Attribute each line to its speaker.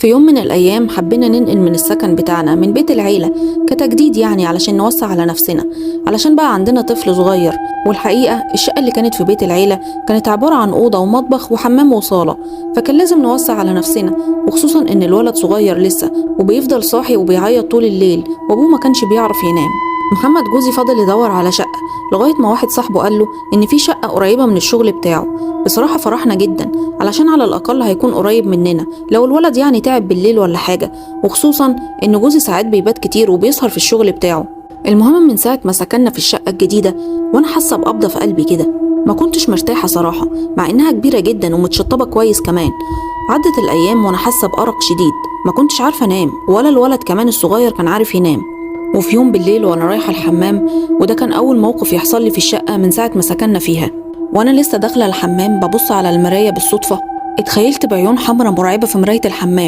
Speaker 1: في يوم من الأيام حبينا ننقل من السكن بتاعنا من بيت العيلة كتجديد، يعني علشان نوسع على نفسنا، علشان بقى عندنا طفل صغير. والحقيقة الشقة اللي كانت في بيت العيلة كانت عبارة عن أوضة ومطبخ وحمام وصالة، فكان لازم نوسع على نفسنا، وخصوصا إن الولد صغير لسه وبيفضل صاحي وبيعيط طول الليل، وأبوه ما كانش بيعرف ينام. محمد جوزي فضل يدور على شقة لغاية ما واحد صاحبه قال له إن في شقة قريبة من الشغل بتاعه. بصراحة فرحنا جدا علشان على الأقل هيكون قريب مننا لو الولد يعني تعب بالليل ولا حاجة، وخصوصا إن جوزي ساعات بيبات كتير وبيسهر في الشغل بتاعه. المهم من ساعة ما سكننا في الشقة الجديدة وأنا حاسة بقبضة في قلبي كده، ما كنتش مرتاحة صراحة، مع إنها كبيرة جدا ومتشطبة كويس كمان. عدت الأيام وأنا حاسة بأرق شديد، ما كنتش عارفة أنام، ولا الولد كمان الصغير كان عارف ينام. وفي يوم بالليل وانا رايحة الحمام، وده كان اول موقف يحصل لي في الشقة من ساعة ما سكننا فيها، وانا لسه داخله الحمام ببص على المراية بالصدفة، اتخيلت بعيون حمرا مرعبة في مراية الحمام.